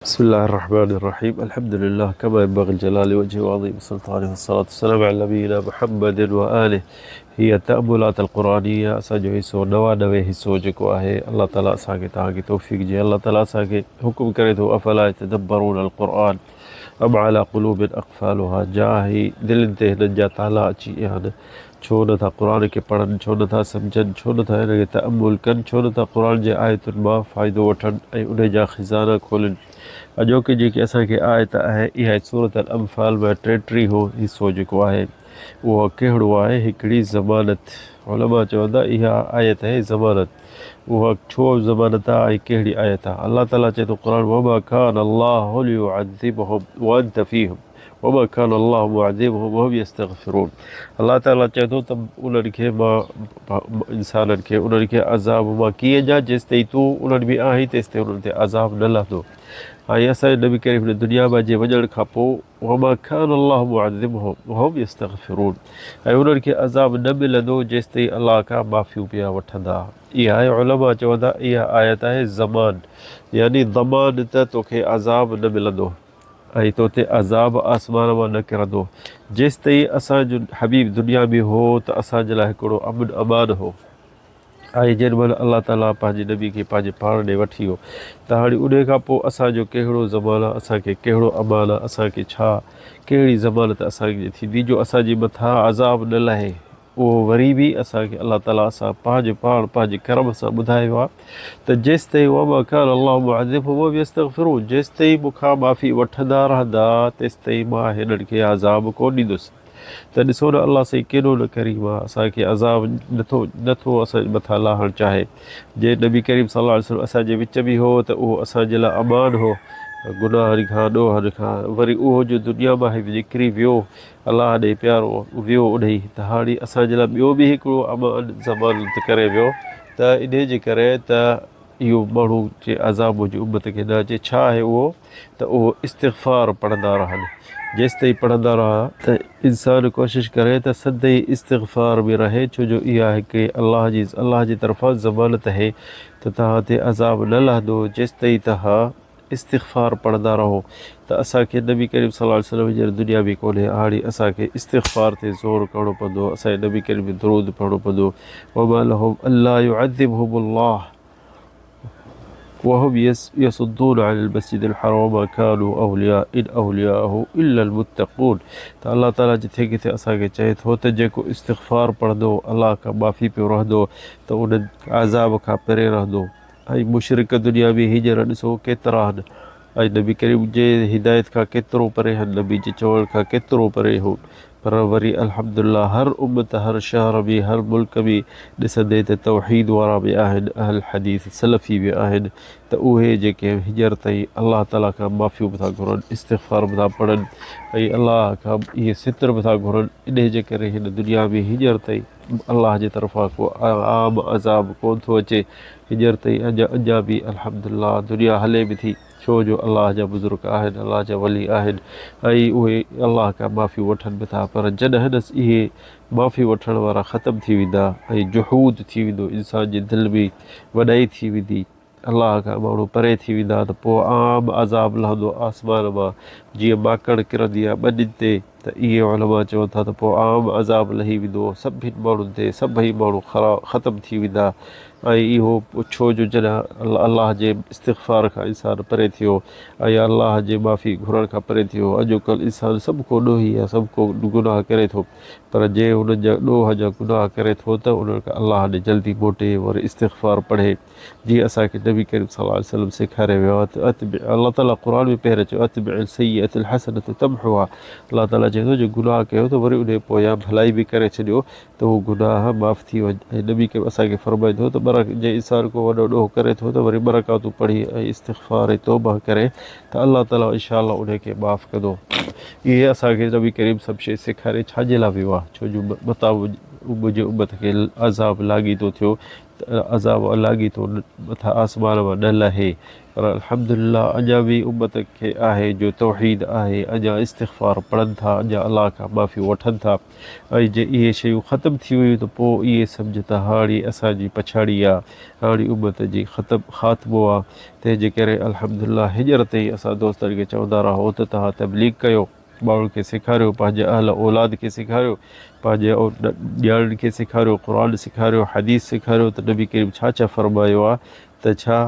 بسم الله الرحمن الرحيم الحمد لله كما ينبغي الجلال وجهه وعظيم سلطانه والصلاة والسلام على نبينا محمد وآله هي تأملات القرآنية اسان جو حصو 99 حصو جيڪو آهي الله تعالي اسان کي توهان کي توفيق جي الله تعالي اسان کي حڪم ڪري ٿو افلا يتدبرون القرآن ام على قلوب اقفالها جا هي دلين تي هنن جا تالا اچي ويا آهن ڇو نه ٿا قرآن کي پڙهن، ڇو نه ٿا سمجهن، ڇو نه ٿا ان کي تأمل ڪن، ڇو نه ٿا قرآن جي آيتن مان فائدو وٺن ۽ انهي جا خزانا کولين. اڄوڪي جيڪي اسان کي آيت آهي اها سورة الانفال مان ٽيٽيهون حصو جيڪو آهي اهو ڪهڙو آهي هڪڙي ضمانت علماء چون ٿا اها آيت آهي ضمانت اها ڇو ضمانت آهي ۽ ڪهڙي آيت آهي الله تعالي چئي ٿو قرآن وما ڪان الله ليعذبهم وانت فيهم وما ڪان الله معذبهم وهم يستغفرون الله تعالي چئي ٿو ته انهن کي مان انسانن کي انهن کي عذاب مان ڪيئن جا جيستائين تون انهن ۾ آهين تيستائين انهن تي عذاب نه لهندو ۽ اسان جي نبي ڪريم هن دنيا مان جي وڃڻ کان پوء وما ڪان الله معذبهم وهم يستغفرون ۽ انهن کي عذاب نه ملندو جيستائين الله کان معافيون پيا وٺندا اها آهي علماء چوندا اها آيت آهي ضمان يعني ضمان ته توکي عذاب نه ملندو ۽ تو تي عذاب آسمان مان نه ڪرندو. جيستائين اسان جو حبيب دنيا ۾ هو ته اسان جي لاء هڪڙو امن امان هو ۽ جنھن مھل الله تعاليٰ پنھنجي نبي کي پنھنجي پاڻ ڏي وٺي ويو ته ھاڻي انھي کان پوء اسان جو ڪهڙو ضمان آ، اسان کي ڪهڙو امان آ، اسان کي ڇا ڪهڙي ضمانت اسان جي ٿيندي جو اسان جي مٿان عذاب نه لھي. اهو وري به اسان کي الله تعاليٰ اسان پنهنجو پاڻ پنهنجي ڪرم سان ٻڌايو آهي ته جيستائين وما ڪان الله معذبهم وهم يستغفرون جيستائين مون کان معافي وٺندا رهندا تيستائين مان هنن کي عذاب ڪونه ڏيندس ته ڏسو نه الله سائين ڪيڏو نه ڪريم آهي اسان کي عذاب نٿو نٿو اسان جي مٿان لاهڻ چاهي جي نبي ڪريم صلي الله عليه وسلم اسان جي وچ ۾ هو ته اهو اسان جي لاء امان هو گناهن کان ڏوهن کان وري اهو جو دنيا مان نڪري ويو الله ڏي پيارو ويو انهي ته هاڻي اسان جي لاء ٻيو به هڪڙو امان ضمانت ڪري ويو ته انهي جي ڪري ته اهو ماڻهو جي عذاب منهنجي امت کي نه اچي ڇا آهي اهو ته اهو استغفار پڙهندا رهن جيستائين پڙهندا رها ته انسان ڪوشش ڪري ته سدائين استغفار ۾ رهي ڇو جو اها هڪ الله جي الله جي طرفان ضمانت آهي ته توهان تي عذاب نه لهندو جيستائين توهان استغفار پڙهندا رهو ته اسان کي نبي ڪريم صلي الله عليه وسلم هينئر دنيا ۾ ڪونهي هاڻي اسان کي استغفار تي زور ڪرڻو پوندو اسان کي نبي ڪريم تي درود پڙهڻو پوندو وما لهم الا يعذبهم الله وهم يصدون عن المسجد الحرام وما كانوا اولياء ان اولياءه الا المتقون ته الله تعالي جٿي ڪٿي اسان کي چئي ٿو ته جيڪو استغفار پڙهندو الله کان معافي پيو رهندو ته ان عذاب کان پري رهندو ۽ مشرڪ دنيا ۾ هينئر ڏسو ڪيترا آهن ۽ نبي ڪريم جي هدايت کان ڪيترو پري آهن نبي جي چوڻ کان ڪيترو پري هو پر وري الحمدلله هر امت هر شهر ۾ هر ملڪ ۾ ڏسندي ته توحيد وارا به آهن اهل حديث سلفي به آهن ته اهي جيڪي هينئر تائين الله تعالي کان معافيون به ٿا گهرن استغفار به ٿا پڙهن ۽ الله کان اهي ستر به ٿا گهرن انهي جي ڪري هن دنيا ۾ هينئر تائين الله جي طرفان ڪو عام عذاب ڪونه ٿو اچي هينئر تائين اڃا اڃا به الحمدلله دنيا هلي به ٿي ڇو جو الله جا بزرگ آهن الله جا ولي آهن ۽ اهي الله کان معافيون وٺن به ٿا پر جڏهن اهي معافي وٺڻ وارا ختم ٿي ويندا ۽ جحود ٿي ويندو انسان جي دل ۾ وڏائي ٿي ويندي الله کان ماڻهو پري ٿي ويندا ته پوء عام عذاب لهندو آسمان مان جيئن ماڪڙ ڪرندي آهي ٻنين تي ته اهي علماء چون ٿا ته پوء عام عذاب لهي ويندو سڀني ماڻهن تي سڀئي ماڻهو ختم ٿي ويندا ۽ اهو ڇو جو جڏهن الله جي استغفار کان انسان پري ٿيو ۽ الله جي معافي گهرڻ کان پري ٿيو اڄوڪلهه انسان سڀ ڪو ڏوهي آهي سڀ ڪو گناهه ڪري ٿو پر جي انهن جا ڏوهه جا گناهه ڪري ٿو ته انهن کان الله ڏي جلدي موٽي وري استغفار پڙهي جيئن اسان کي نبي ڪريم صلي الله عليه وسلم سيکاري ويو آهي ته اتبع الله تعالي قرآن ۾ پهرين چيو اتبع السيئة الحسنة تمحها الله تعالي چئي ٿو جي گناهه ڪيو ته وري انهي پويان ڀلائي به ڪري ڇڏيو ته اهو گناهه معاف ٿي وڃ ۽ نبي ڪريم اسان کي فرمائي ٿو ته ٻه جي انسان ڪو وڏو ڏوهه ڪري ٿو ته وري ٻه رڪعتون پڙهي ۽ استغفار ۽ توبه ڪري ته الله تعالي انشاء الله انهي کي معاف ڪندو اهي اسان کي نبي ڪريم سڀ شيء سيکاري ڇا جي لاء ويو آهي ڇو جو متان منهنجي امت کي عذاب لاڳيتو ٿيو. عذاب لاڳيتو مٿان آسمان مان نه لهي پر الحمدلله اڃا به امت کي آهي جو توحيد آهي اڃا استغفار پڙهن ٿا اڃا الله کان معافيون وٺن ٿا ۽ جي اهي شيون ختم ٿي ويون ته پوء اهي سمجهه ته هاڻي اسان جي پڇاڙي آ هاڻي امت جي ختم خاتمو آ تنهن جي ڪري الحمدلله هينئر تائين اسان دوستن کي چوندا رهون ته توهان تبليغ ڪيو ماڻهن کي سيکاريو، پنهنجي اهل اولاد کي سيکاريو، پنهنجي نياڻين کي سيکاريو، قرآن سيکاريو، حديث سيکاريو ته نبي ڪريم ڇا ڇا فرمايو آهي ته ڇا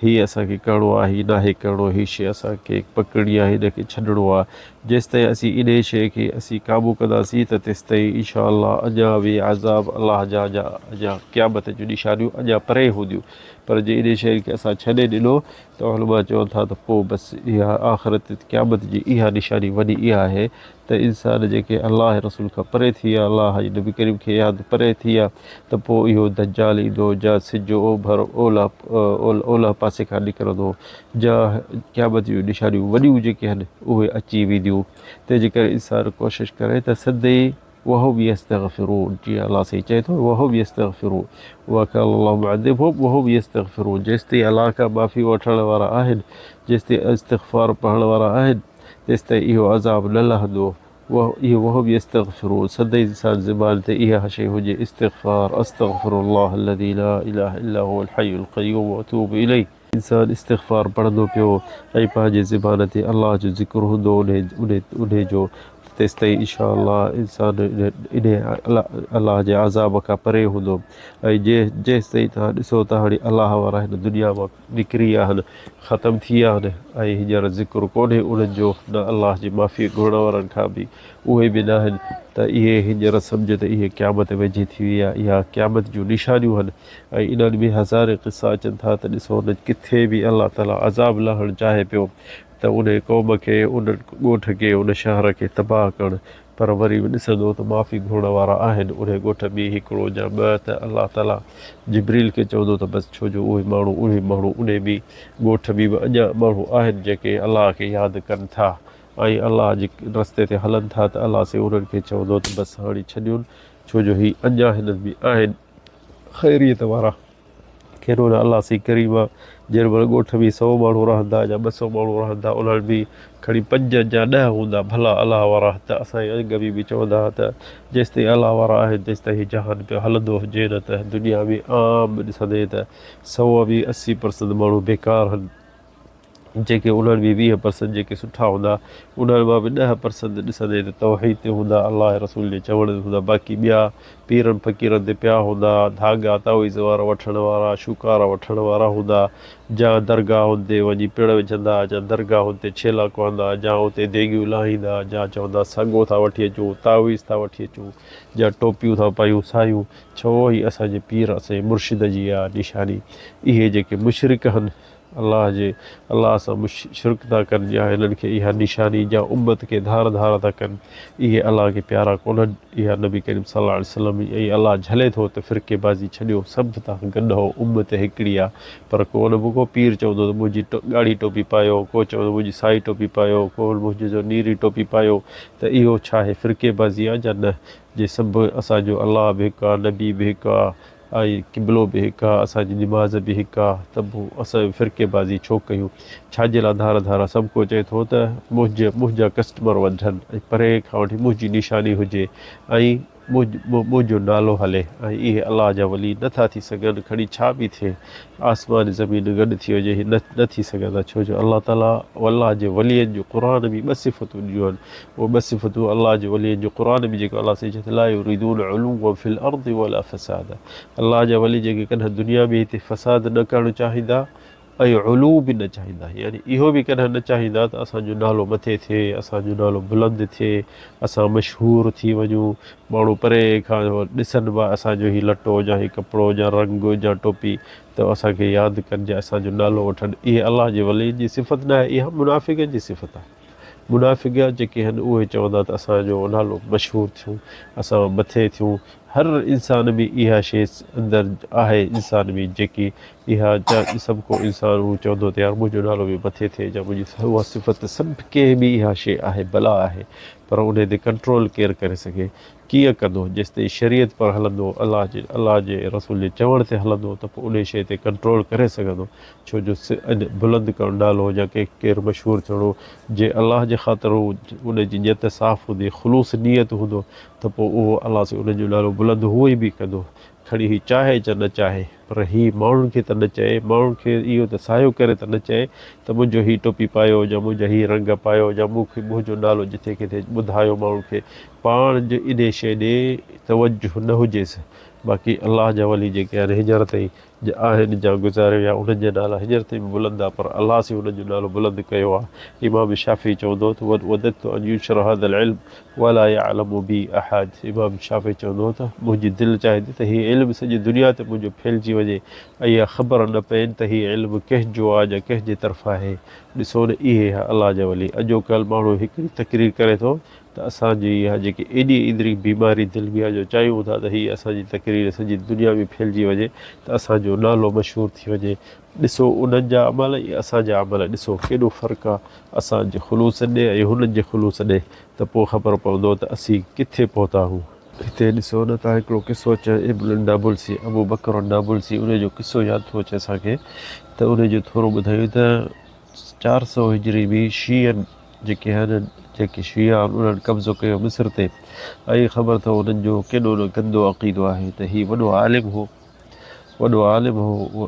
هي اسان کي ڪرڻو آهي هي ناهي ڪرڻو، هي شيء اسان کي پڪڙڻي آهي هن کي ڇڏڻو آهي. جيستائين اسين انهي شيء کي اسين قابو ڪنداسين ته تيستائين انشاء الله اڃا به عذاب الله جا اڃا اڃا قيامت جون نشانيون اڃا پري هونديون پر جي انهي شيء کي اسان ڇڏي ڏنو ته علماء چون ٿا ته پوء بس اها آخرت، قيامت، جي اها نشاني وڏي اها آهي ته انسان جيڪي الله ۽ رسول کان پري ٿي ويا، الله ۽ نبي ڪريم کي ياد پري ٿي ويا ته پوء اهو دجال ايندو جا سج اوڀر، اولهه، اولهه پاسي کان نڪرندو جا قيامت جون نشانيون وڏيون جيڪي آهن اهي اچي وينديون تنهن جي ڪري انسان ڪوشش ڪري ته سدي وهم يستغفرون جيئن الله سائين چئي ٿو وهم يستغفرون وما ڪان الله معذبهم وهم يستغفرون جيستائين الله کان معافي وٺڻ وارا آهن جيستائين استغفار پڙهڻ وارا آهن تيستائين اهو عذاب نه لهندو اهو وهم يستغفرون سدائين انسان زبان تي اها شيء هجي استغفار استغفر الله الذي لا اله الا هو الحي القيوم واتوب اليه انسان استغفار پڙهندو پيو ۽ پنهنجي زبان تي الله جو ذڪر هوندو انهي جو تيستائين انشاء الله انسان انهي الله جي عذاب کان پري هوندو ۽ جيستائين توهان ڏسو ته هاڻي الله وارا هن دنيا مان نڪري ويا آهن ختم ٿي ويا آهن ۽ هينئر ذڪر ڪونهي انهن جو نه الله جي معافي گهرڻ وارن کان به اهي به ناهن ته اهي هينئر سمجهه ته اهي قيامت ويجهي ٿي وئي آهي اها قيامت جون نشانيون آهن ۽ انهن ۾ هزارين قصا اچن ٿا ته ڏسو نه ڪٿي به الله تعالي عذاب لاهڻ چاهي پيو ته انهي قوم کي ان ڳوٺ کي ان شهر کي تباهه ڪرڻ پر وري به ڏسندو ته معافي گهرڻ وارا آهن انهي ڳوٺ ۾ هڪڙو يا ٻه ته الله تعالي جبريل کي چوندو ته بس ڇو جو اهي ماڻهو اهي ماڻهو انهي ۾ ڳوٺ ۾ به اڃا ماڻهو آهن جيڪي الله کي ياد ڪن ٿا ۽ الله جي رستي تي هلن ٿا ته الله سائين انهن کي چوندو ته بس هاڻي ڇڏيون ڇو جو هي اڃا هنن ۾ آهن خيريت وارا کيرو نه الله سائين ڪريم آ جنهن مهل ڳوٺ ۾ سئو ماڻهو رهندا يا 200 ماڻهو رهندا انهن ۾ کڻي پنج يا ڏهه هوندا ڀلا الله وارا ته اسان جي اڳ ۾ به چوندا ها ته جيستائين الله وارا آهن تيستائين هي جهان پيو هلندو هجي نه ته دنيا ۾ عام ڏسندي ته سئو ۾ 80 پرسنٽ ماڻهو بيڪار هن جيڪي انهن ۾ 20 پرسنٽ جيڪي سٺا هوندا انهن مان به 10 پرسنٽ ڏسندي ته توحيد تي هوندا الله ۽ رسول جي چوڻ تي هوندا باقي ٻيا پيرن فقيرن تي پيا هوندا ڌاڳا تعويذ وارا وٺڻ وارا شوڪارا وٺڻ وارا هوندا جا درگاهن تي وڃي پڙ وجهندا جا درگاهن تي ڇيلا ڪهندا جا اتي ديڳيون لاهيندا جا چوندا سڳو ٿا وٺي اچون تعويذ ٿا وٺي اچون جا ٽوپيون ٿا پايون سايون ڇو هي اسان جي پير اسان جي مرشد جي آ نشاني اهي جيڪي مشرڪ هن الله جي الله سان شرڪ ٿا ڪن يا هنن کي اها نشاني جا امت کي ڌار ڌار ٿا ڪن اهي الله کي پيارا ڪونهن اها نبي ڪريم صلي الله عليه وسلم ۽ الله جهلي ٿو ته فرقي بازي ڇڏيو سڀ توهان گڏ هو امت هڪڙي آ پر ڪو نه به ڪو پير چوندو ته منهنجي ڳاڙهي ٽوپي پايو ڪو چوندو منهنجي سائي ٽوپي پايو ڪو منهنجي جو نيري ٽوپي پايو ته اهو ڇا آهي فرقي بازي آ جا نه جي سڀ اسان جو الله به هڪ آ نبي به هڪ آ ۽ قبلو به هڪ آ، اسان جي نماز به هڪ آ، ته پوء اسان فرقي بازي ڇو ڪيون؟ ڇا جي لاء ڌار ڌار؟ سڀ ڪو چئي ٿو ته منهنجي منهنجا ڪسٽمر وڌن ۽ پري کان وٺي منهنجي نشاني هجي ۽ منهنجو نالو هلي ۽ اهي الله جا ولي نه ٿا ٿي سگهن کڻي ڇا به ٿئي آسمان زمين گڏ ٿي وڃي هي نه ٿي سگهندا ڇو جو الله تعالي الله جي ولين جو قرآن ۾ ٻه صفتون ڏنيون آهن اهي ٻه صفتون الله جي ولين جو قرآن ۾ جيڪو الله سائين چئي ٿو لا يريدون علوا في الارض ولا فسادا الله جا ولي جيڪي ڪڏهن دنيا ۾ هتي فساد نه ڪرڻ چاهيندا ۽ علو به نه چاهيندا يعني اهو به ڪڏهن نه چاهيندا ته اسان جو نالو مٿي ٿئي اسان جو نالو بلند ٿئي اسان مشهور ٿي وڃون ماڻهو پري کان ڏسن به اسان جو هي لٽو يا هي ڪپڙو يا رنگ يا ٽوپي ته اسان کي ياد ڪن يا اسان جو نالو وٺن اهي الله جي ولين جي صفت نه آهي اها منافقن جي صفت آهي منافق جيڪي آهن اهي چوندا ته اسان جو نالو مشهور ٿيون، اسان مٿي ٿيون، هر انسان ۾ اها شيء اندر آهي انسان ۾ جيڪي اها سڀ ڪو انسان هو چوندو ته يار منهنجو نالو به مٿي ٿئي يا منهنجي اها صفت سڀ ڪنهن ۾ اها شيء آهي بلا آهي پر انهي تي ڪنٽرول ڪير ڪري سگهي ڪيئن ڪندو جيستائين شريعت پر هلندو الله جي الله جي رسول جي چوڻ تي هلندو ته پوء انهي شيء تي ڪنٽرول ڪري سگهندو ڇو جو بلند ڪرڻ نالو يا ڪنهن ڪير مشهور ٿيڻو جي الله جي خاطر هو ان جي نيت صاف هوندي خلوص نيت هوندو ته پوء اهو الله سائين ان جو نالو بلند هونء ئي به ڪندو کڻي هي چاهي يا نه چاهي پر هي ماڻهن کي ته نه چئي ماڻهن کي اهو ته سايو ڪري ته نه چئي ته منهنجو هي ٽوپي پايو يا منهنجا هي رنگ پايو يا مون کي منهنجو نالو جٿي ڪٿي ٻڌايو ماڻهن کي پاڻ جو انهي شيء ڏي توجه نه هجيس باقي الله جا ولي جيڪي آهن هينئر تائين جي آهن جا گذاري ويا انهن جا نالا هينئر تائين به بلند آ پر الله سائين انهن جو نالو بلند ڪيو آ امام شافعي چوندو هو ته وددت ان ينشر هذا العلم ولا يعلم بي احد امام شافعي چوندو هو ته منهنجي دل چاهي ٿي ته هي علم سڄي دنيا تي منهنجو ڦهلجي وڃي ۽ اها خبر نه پئين ته هي علم ڪنهن جو آ يا ڪنهن جي طرف آهي ڏسو نه اهي ها الله جا ولي اڄوڪل ماڻهو هڪڙي تقرير ڪري ٿو ته اسان جي اها جيڪي ايڏي اندرين بيماري دل ۾ آهي جو چاهيون ٿا ته هي اسان جي تقرير سڄي دنيا ۾ ڦهلجي وڃي ته اسان جو نالو مشهور ٿي وڃي ڏسو انهن جا عمل ۽ اسان جا عمل ڏسو ڪيڏو فرق آهي اسان جي خلوص ڏي ۽ هنن جي خلوص ڏي ته پوء خبر پوندو ته اسين ڪٿي پهتا آهيون. هتي ڏسو نه ته هڪڙو قصو اچي ابن النابلسي ابو بڪر النابلسي ان جو قصو ياد ٿو اچي اسان کي ته ان جو ٿورو ٻڌايون ته 400 هجري ۾ شيعن جيڪي آهن جيڪي شيعا آهن انهن قبضو ڪيو مصر تي ۽ خبر اٿو انهن جو ڪيڏو نه گندو عقيدو آهي ته هي وڏو عالم هو وڏو عالم هو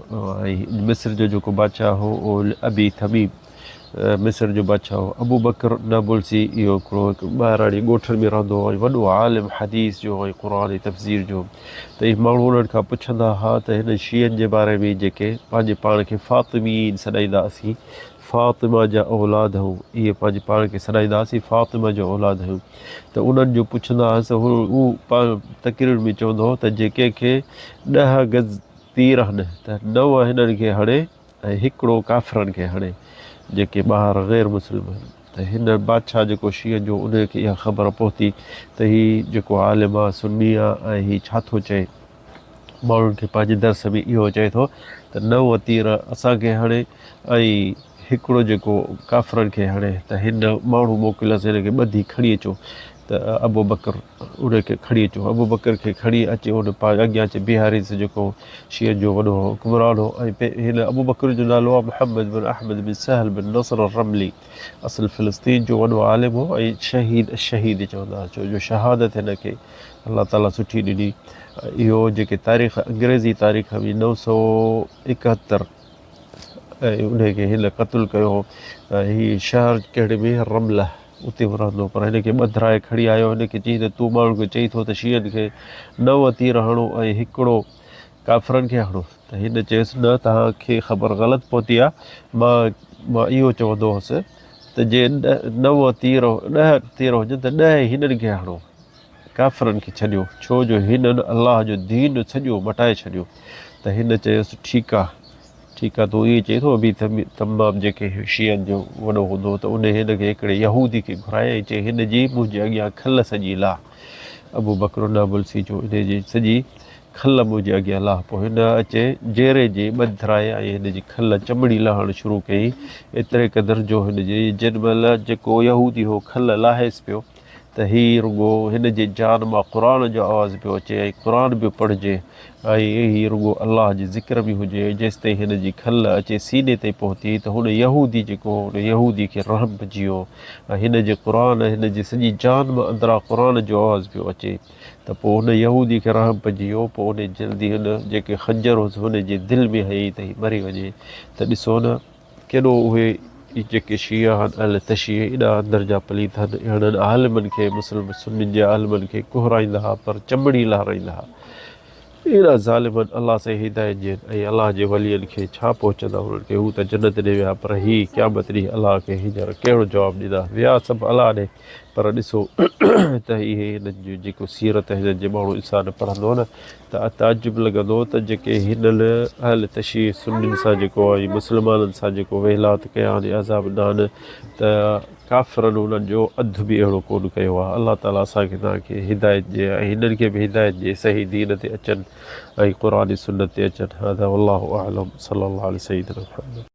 ۽ مصر جو جيڪو بادشاهه هو اهو ابي تميم مصر جو بادشاهه هو ابو بڪر نابلسي اهو هڪڙو هڪ ٻاهراڙي ڳوٺن ۾ رهندو هو ۽ وڏو عالم حديث جو ۽ قرآن ۽ تفسير جو ته اهي ماڻهو انهن کان پڇندا ها ته هن شيعن جي باري ۾ جيڪي پنهنجي پاڻ کي فاطميين سڏائيندا اسين فاطمه جا اولاد آهيون اهي پنهنجي پاڻ کي سڏائيندا اسين فاطمه جو اولاد آهيون ته انهن جو پڇندا هئس هو هو پاڻ تقرير ۾ چوندو هو ته جي ڪنهن کي ڏهه گز تير آهن ته نو هنن کي هڻي ۽ هڪڙو ڪافرن کي هڻي جيڪي ٻاهر غير مسلم آهن ته هن بادشاهه جيڪو شيعن جو انهي کي اها خبر پهتي ته هي جيڪو عالم آهي سني آهي ۽ هي ڇا ٿو چئي ماڻهن کي پنهنجي درس ۾ اهو چئي ٿو ته نو تير اسان کي هڻي ۽ هڪڙو جيڪو ڪافرن کي هڻي ته هن ماڻهو موڪليس هن کي ٻڌي کڻي اچو ته ابوبڪر ان کي کڻي اچو ابوبڪر کي کڻي اچي ان اڳيان اچي بيهاريس جيڪو شيعن جو وڏو حڪمران هو ۽ هن ابوبڪر جو نالو آهي محمد بن احمد بن سهل بن نصر الرملي اصل فلسطين جو وڏو عالم هو ۽ شهيد الشهيد چوندا هئا ڇو جو شهادت هن کي الله تعالي سٺي ڏني اهو جيڪي تاريخ انگريزي تاريخ ۾ 971 ۽ انهي کي هن قتل ڪيو هو هي شهر ڪهڙي ۾ رمله اتي هو رهندو پر هن کي ٻڌرائي کڻي آيو هن کي چيائين ته تون ماڻهن کي چئين ٿو ته شيعن کي نو تير هڻو ۽ هڪڙو ڪافرن کي هڻو ته هن چيس نه توهان کي خبر غلط پهتي آهي مان مان اهو چوندو هوس ته جي نو تير ڏهه تير هجن ته ڏهه هنن کي هڻو ڪافرن کي ڇڏيو، ڇو جو هنن الله جو دين سڄو مٽائي ڇڏيو. ته هن چيس، ٺيڪ آ، ٺيڪ آ، تون ائين چئين ٿو. ابي تمام جيڪي شيعن جو وڏو هوندو هو ته انهي هن کي هڪڙي يهودي کي گهرائي ۽ چيائين، هن جي منهنجي اڳيان کل سڄي لاهه. ابوبڪر النابلسي چيو، انهي جي سڄي کل منهنجي اڳيان لاهه. پوء هن اچي جيري جي ٻڌرائي ۽ هن جي کل چمڙي لاهڻ شروع ڪيائين، ايتري قدر جو هن جي جنهن مهل جيڪو يهودي هو کل لاهيس پيو، ته هي رڳو هن جي جان مان قرآن جو آواز پيو اچي ۽ قرآن پيو پڙهجي ۽ هي رڳو الله جي ذڪر ۾ هجي ۽ جيستائين هن جي کل اچي سيني تائين پهتي ته هن يهودي جيڪو هو ان يهودي کي رحم پئجي ويو ۽ هن جي قرآن هن جي سڄي جان مان اندران قرآن جو آواز پيو اچي ته پوء هن يهودي کي رحم پئجي ويو پوء ان جلدي هن جيڪي خنجر هوس هن جي دل ۾ هنئي ته هي مري وڃي ته ڏسو نه ڪيڏو اهي جيڪي شيعا آهن اهل تشيع ايڏا اندر جا پليت آهن اهڙن عالمن کي مسلم سنين جي عالمن کي ڪهرائيندا ها پر چمڙي لهرائيندا ها اهڙا ظالم آهن الله سائين هدايت ڏين ۽ الله جي ولين کي ڇا پهچندا انهن کي هو ته جنت ڏي ويا پر هي قيامت ڏينهن الله کي هينئر ڪهڙو جواب ڏيندا ويا سڀ الله ڏي. پر ڏسو ته اهي هنن جون جيڪو سيرت هنن جي ماڻهو انسان پڙهندو نه ته تعجب لڳندو ته جيڪي هنن اهل تشيع سنين سان جيڪو ۽ مسلمانن سان جيڪو ويلات ڪيا آهن عذاب ڏنا ته ڪافرن انهن جو اڌ به اهڙو ڪونه ڪيو آهي. الله تعالي اسان کي توهان کي هدايت ڏي ۽ هنن کي به هدايت ڏي صحيح دين تي اچن ۽ قرآن سنت تي اچن. هذا والله اعلم صلي الله علي سيدنا محمد.